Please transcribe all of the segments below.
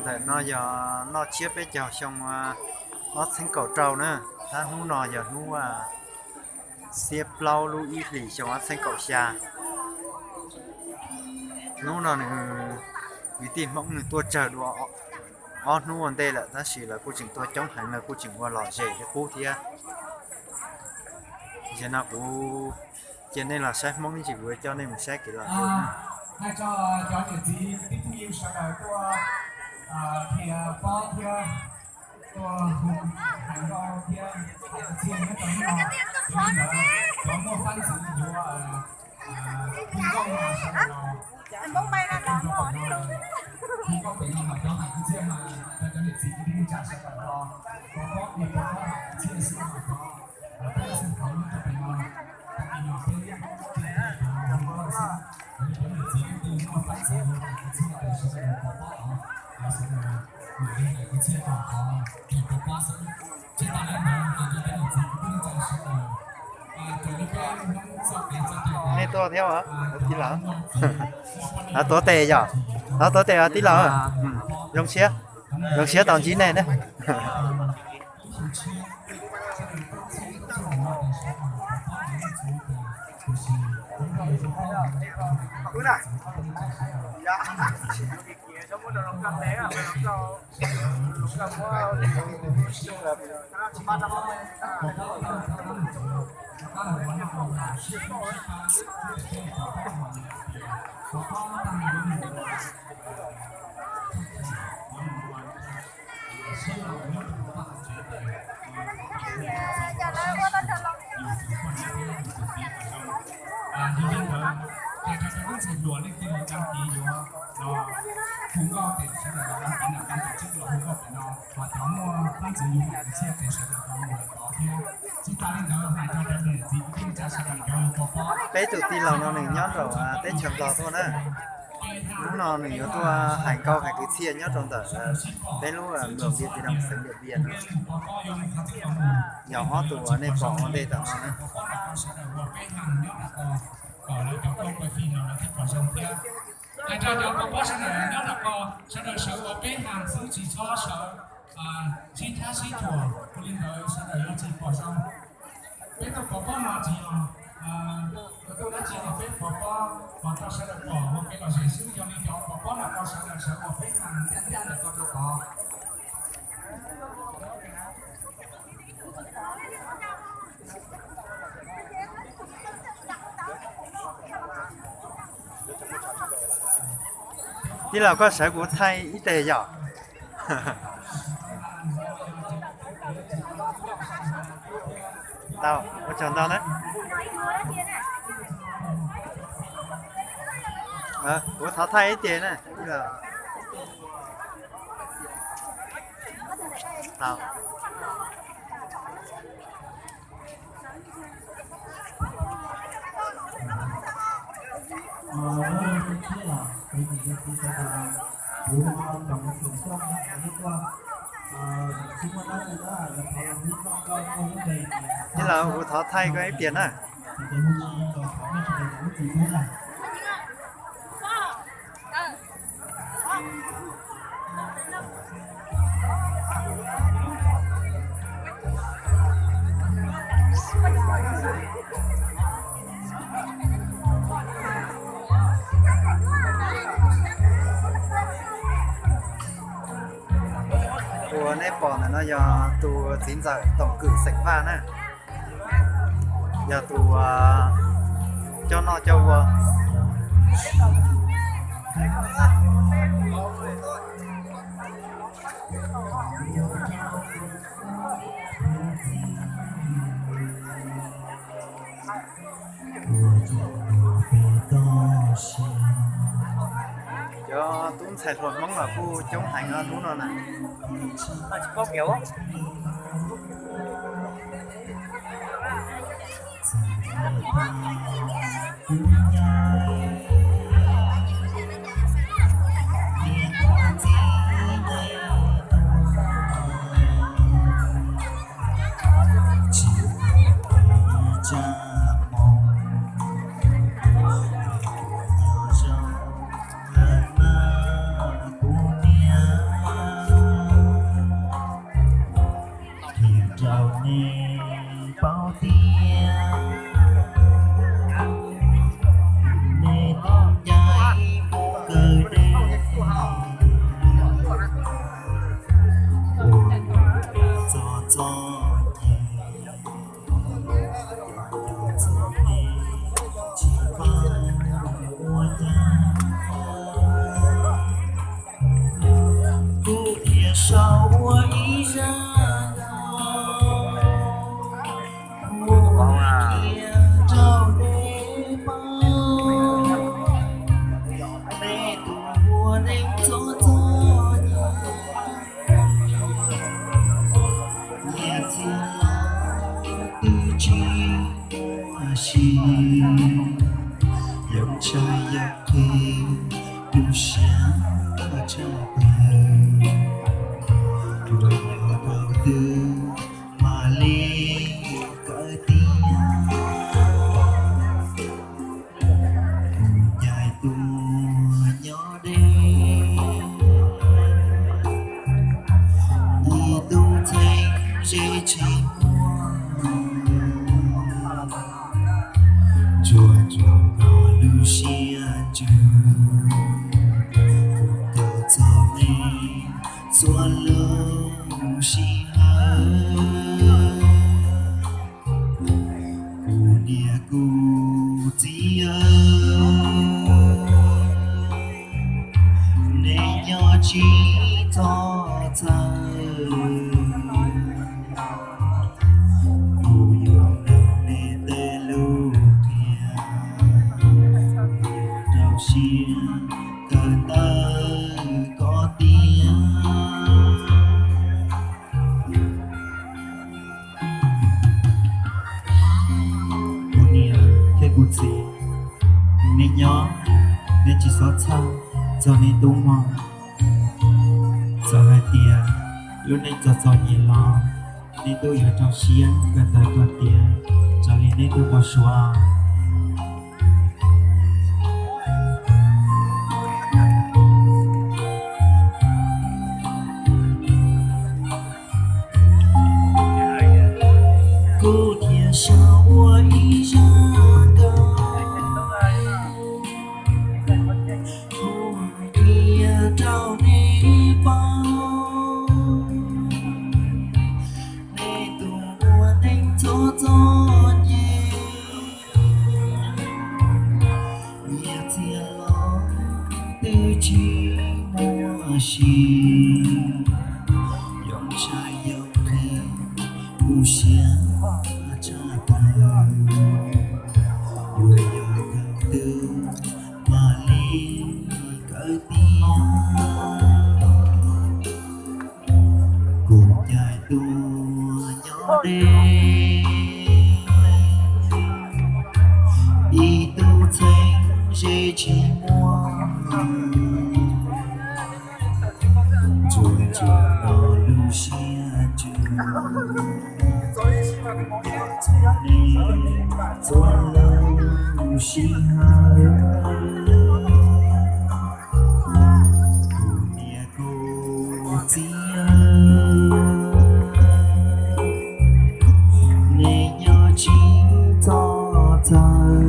Ntawm no yog noj tsiab peb caug xyoo ob txheeb kaum rau na, tab hnub no yog hnub xiab plaub lub ib hlis xyoo ob txheeb kaum xya. Hnub no nws, kwv tij Hmoob nws tuaj tsawg dua ob hnub ua ntej lawm, tab sis lawv kuj tseem tuaj coob heev, lawv kuj tseem ua lom zem li qub thiab. Zaum no kuv cia nej los saib Hmoob ib ntsis, kuv coj nej mus saib kev lom zem. Hais rau cov niam txiv kwv tij phooj ywg sawv daws tuaj, qhia pob thiab tuaj hu hais nkauj thiab hais kwv txhiaj nyob rau hnub no. Yog li ntawd cov muaj fab ntxwv yuav hu nkauj mas sawv daws los hu nkauj pem no, hu nkauj pem no mas cov hais kwv txhiaj mas rau cov niam txiv kwv tij neej tsa sawv daws los pov pob, pov pob hais kwv txhiaj xwb mas cov peb xeem hauv nyob rau pem no, tag kis no peb hu nkauj xwb. Yog li cov niam txiv leej twg muaj fab ntxwv yuav hais kwv txhiaj ces sawv daws los pov pob, sawv daws mam li hais kwv txhiaj rau qhov pov pob xwb. Tsis tas li ntawd ces rau cov niam txiv kwv tij neej tsa sawv daws, raws li peb Hmoob txoj kev txoj cai, nej tuaj thiab os tij laug? Tuav tes yom, tuav tes os tij laug. Zoo siab, zoo siab tau ntsib nej na. Yog li ntawd, hais rau cov tub ntxhais hluas leej twg đăng ký yuav los hu nkauj ces sawv daws los đăng ký nram kênh tổ chức los hu nkauj pem no, ho cov muaj fab ntxwv yuav hais kwv txhiaj ces sawv daws los mus lawm tod thiab. Tsis tas li ntawd hais rau cov niam txiv kwv tij neej tsa sawv daws cov pov pob. Peb tus tij laug no nws nyob rau teb chaws Nplog tuaj na. Hnub no nws yuav tuaj hais nkauj hais kwv txhiaj nyob rau ntawm peb lub luam npias ti rau xeev Diam Npias no. Yog ob tug uas nej pom ua ntej tom no na. Hais rau cov pov pob sawv daws nyob rau ko, sawv daws sawv ua peb hag xwb tsis txhob sawv sib thab sib cuam, ua li ntawd sawv daws yuav tsis pom zoo. Peb tuaj pov pob no tsis yog tuaj dab tsi, peb pov pob kom rau sawv daws pom ua kev lom zem xwb. Yog li cov pov pob no ko sawv daws sawv ua peb hag ncaj ncaj ntawm ko rau tod. Tij laug, koj sawv kuv thaij ib teg yom? Tau, ua tsaug ntau na. Kuv thov thaij ib teg na. Tau. Tij laug, kuv thov thaij koj ib pliag na. Tus uas nej pom ntawm no yog tus txiv ntxawm Toom Kwm xeem Vaj na, yog tus coj noj coj ua. Cov tub ntxhais hluas Hmoob los kuj coob heev os hnub no na. Ua neej txom txom nyem, nyias txhia los twb tsis muaj sia, yoov tshaj yoov qhia, tu siab tshaj plaws, tsuas yog thaum twg mam li kawm tiag. Kuv ncaim tuaj nyob deb, ib tug txheeb ze tsis muaj, tsuas tsuas nrog lub siab ntsws, kuv kawm txog nej txhua lub sij hawm. Kuv niam kuv txiv, nej nyob tsis txhob txhawj, kuv yuav mloog nej tej lus qhia, kuv yuav rau siab kawm ntawv kom tiav. Kuv niam thiab kuv txiv, nej nyob, nej tsis txhob txhawj txog nej tub mog. Txawm hais tias lub neej txom txom nyem los nej twb yuav rau siab kawm ntawv kom tiav raws li nej tub npau suav. Kuv thiaj xav ua ib zaj nkauj, kuv hais qhia rau nej paub, nej tus ua neej txom txom nyem, nyias txhia los twb tsis muaj sia, yoov tshaj yoov qhia, tu siab tshaj plaws, yuav yog thaum twg mam li kawm tiav. Kuv ncaim tuaj nyob deb, ib tug txheeb ze tsis muaj, tsuas tsuas nrog lub siab ntsws, txhua lub sij hawm. Kuv niam kuv txiv, nej nyob tsis txhob txhawj,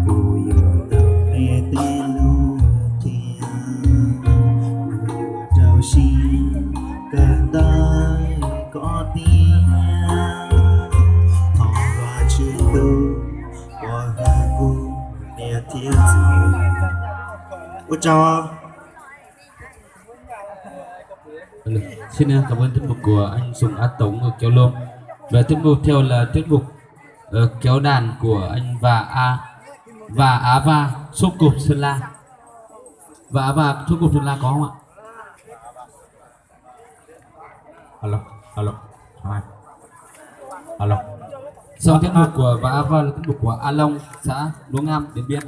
kuv yuav tau nej tej lus qhia, kuv yuav rau siab kawm ntawv kom tiav. Thov Vajtswv tus uas hlub kuv niam thiab txiv. Ua tsaug. Xin cảm ơn tiết mục của anh Sùng A Tổng ở Kéo Lôm. Và tiết mục theo là tiết mục ờ, kéo đàn của anh và A và Á Va Sốp Cộp Sơn La. Và Á Va Sốp Cộp Sơn La có không ạ? Alo, alo, hai. Alo. Sau tiết mục của và Á Va là tiết mục của A Long, xã Lúa Ngam, Điện Biên.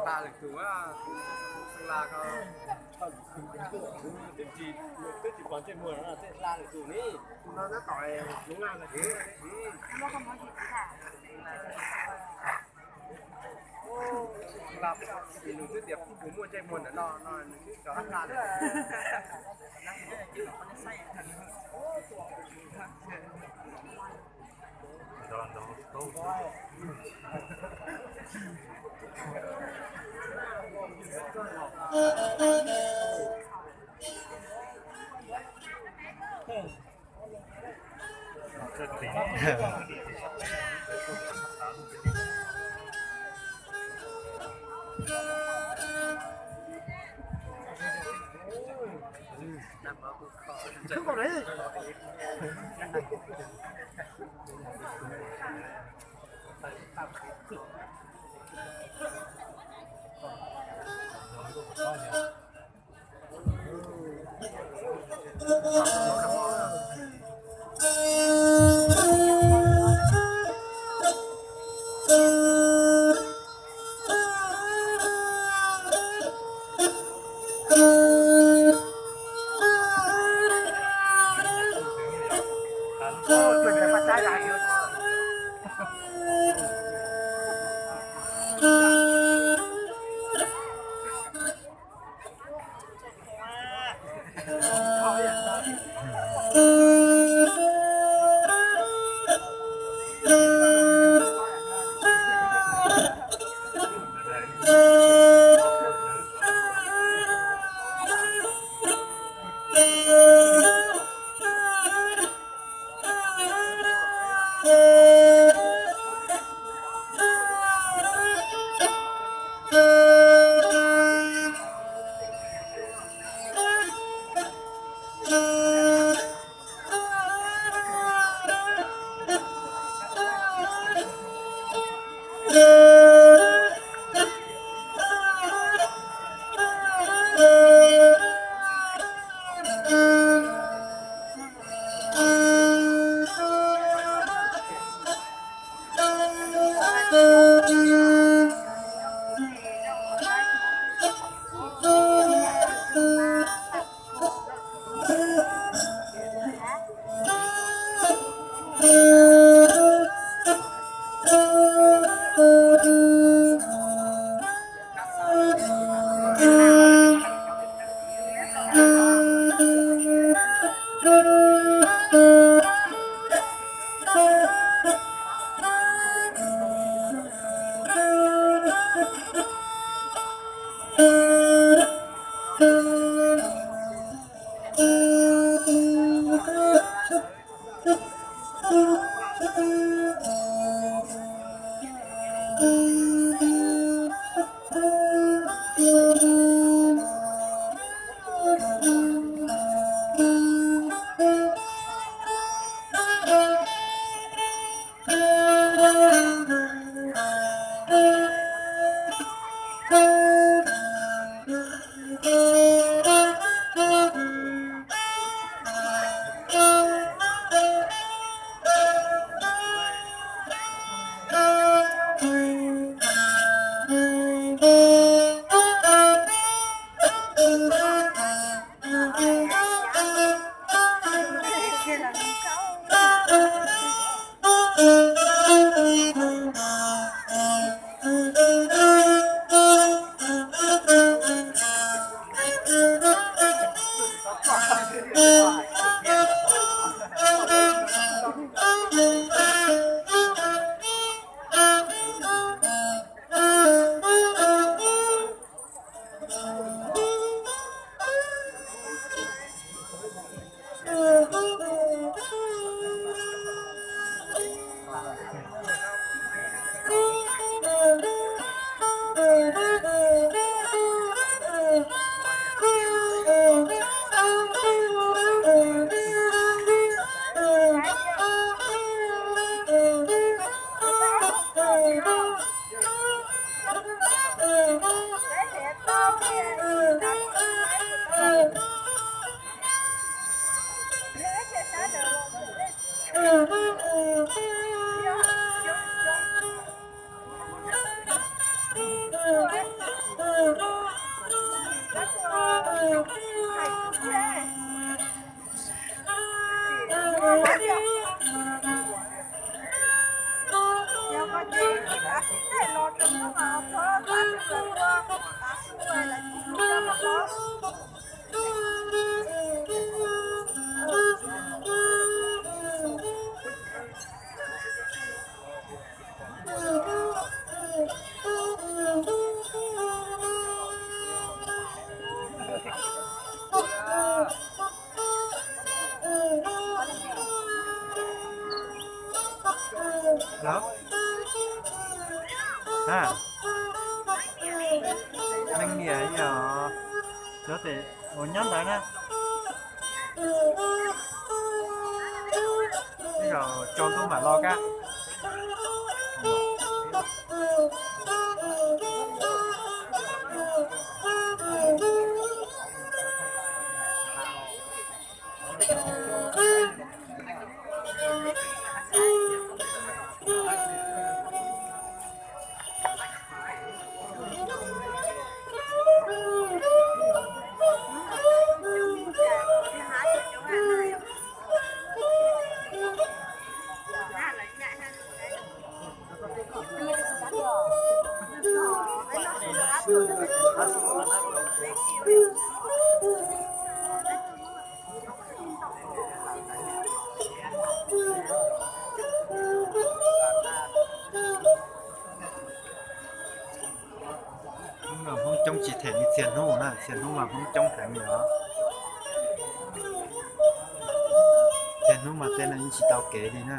Hla lwm tus, twb tsis pom ntsej muag no, tej hla lwm tus ni. Nws twb tias kuv muaj ntsej muag ntawm no no, nws twb tso hab nqa li. Los? Ha? Leej niam yog cov tes uas nyob ntawd na. Tej zaum tsaus ntuj mam los kab. Hnub no Hmoob coob tsis them li txhia hnub na, txhia hnub mas Hmoob coob heev li os. Txhia hnub mas tej no yeej tsis tau kev li na.